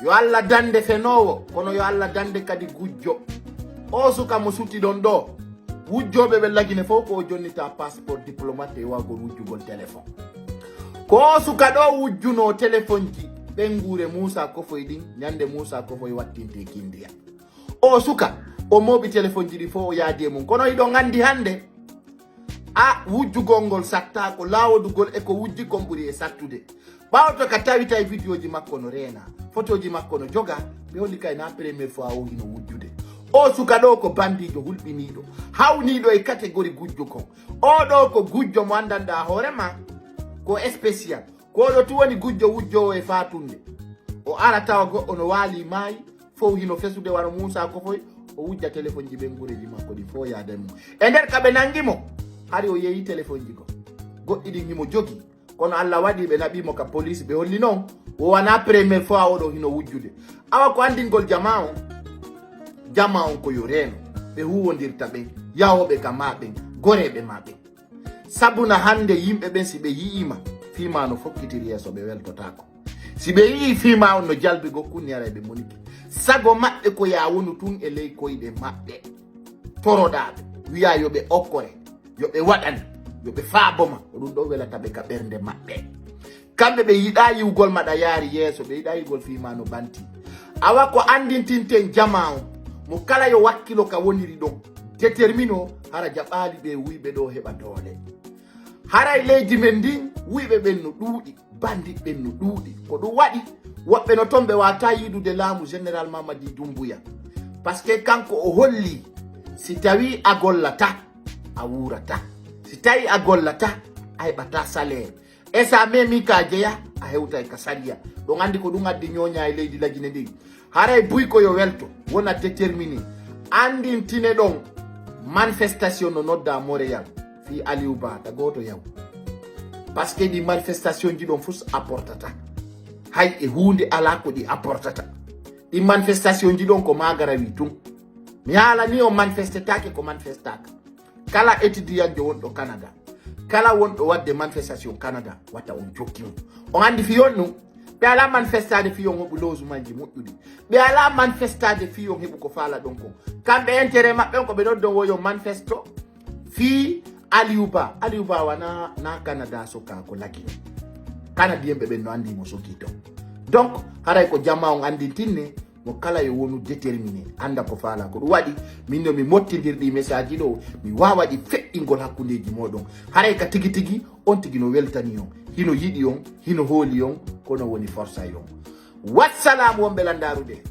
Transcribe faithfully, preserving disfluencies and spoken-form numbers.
Yo Alla dande fenoowo, kono yo Alla dande kadi gujjo. Oo suka mo suti ɗon ɗoo, wujjooɓe ɓe Lagine fow ko o jonnita passeport diplomate e wawgol wujjugol téléphone. Ko oo suka ɗoo wujjunoo téléphone ji ɓeynguure Muusa Kofoy ɗin, ñande Muusa Kofoy wattintee Kindiya. Oo suka, o mooɓi téléphone ji ɗi fow, o yaadi e mun. Kono hiɗon anndi hannde, a, wujjugol ngol sattaako, laawodugol e ko wujji kon ɓuri e sattude. Ɓaawo to ka tawitay vidéo ji makko no reena, photo ji makko no joga, ɓe holli kay na première fois o hino wujjude. Oo suka ɗoo ko bandiijo hulɓiniiɗo, hawniiɗo e catégorie gujjo kon. Oo ɗoo ko gujjo mo anndanɗaa hoore maa, ko spécial. Ko ɗoo tun woni gujjo wujjoowo e faatunde. O ara tawa goɗɗo no waali maayi, fow hino fesude wano Muusa Kofoy, o wujja téléphone ji ɓeynguureeji makko ɗin fow yaada e mun. E nder ka ɓe nangi mo, hari o yeeyi téléphone ji goo. Goɗɗi ɗin himo jogii. Kono Alla waɗi ɓe naɓii mo ka police, ɓe holli non, wo wanaa première fois oo ɗoo hino wujjude. Awa ko anndingol jamaa on, jamaa on ko yo reeno, ɓe huuwondirta ɓen, yahooɓe ka maa ɓen, goreeɓe maa ɓen. Sabuna hannde yimɓe ɓen si ɓe yi'ii ma, fii maa no fokkitiri yeeso ɓe weltotaako. Si ɓe yi'ii fii maa on no jalbi goo kunni haray ɓe monike. Sago maɓɓe ko yaa wonu tun e ley koyɗe maɓɓe. Toroɗaa ɓe, wi'aa yo ɓe okkore, yo ɓe waɗane, yo ɓe faabo ma. Ko ɗun ɗon welata ɓe ka ɓernde maɓɓe. Kamɓe ɓe yiɗaa yi'ugol ma ɗa yaari yeeso, ɓe yiɗaa yi'ugol fii maa no banti. Awa ko anndintinten jamaa on, mo kala yo wakkilo ka woniri ɗon, détermine o, hara jaɓaali ɓee wuyɓe ɗoo heɓa doole. Haray leydi men ndin, wuyɓe ɓen no ɗuuɗi, bandiiɓe ɓen no ɗuuɗi. Ko ɗun waɗi, woɓɓe no ton ɓe waawataa yiidude laamu Général Mamadi Doumbouya. Parce que kanko o holli, si tawii a gollataa, a wuurataa. Si tawii a gollataa, a heɓataa salaire. E si a memii ka jeyaa, a hewtay ka sariya. Ɗon anndi ko ɗun addi ñooñaay leydi Lagine ndin. Haray buy ko yo welto, wona déterminé. Anndintine ɗon, manifestation no noddaa Montréal, fii Aliou Ba, ta gooto yahu. Parce que ɗi manifestation ji ɗon fus apportata. Hay e huunde alaa ko ɗi apportata. Ɗi manifestation ji ɗon ko maagarawi tun. Mi haalanii on manifestetaake ko manifestaaka. Kala étudiant wonɗo Canada, kala wonɗo waɗde manifestation Canada, wata on jokki mo. On anndi fii on ɗun, ɓe alaa manifestaade fii on heɓu logementji moƴƴuɗi. Ɓe alaa manifestaade fii on heɓu ko faalaɗon kon. Kamɓe intérêt maɓɓe on ko ɓe noddon wo yo manifesto fii Aliou Ba. Aliou Ba wanaa na Canada suka, ko Lagine. Canadienɓe ɓen no anndi mo sukii ton. Donc, haray ko jamaa on anndintinne, mo kala yo wonu déterminé, annda ko faalaa. Ko ɗun waɗi, min no mi mottindir ɗii message ɗoo, mi waawa ɗi feƴƴingol hakkundeeji mooɗon. Haray ka tigi tigi, on tigi no weltanii on, hino yiɗi on, hino hooli on, kono woni forsay on. Wassalaamu, wonɓe lanndaaru nde.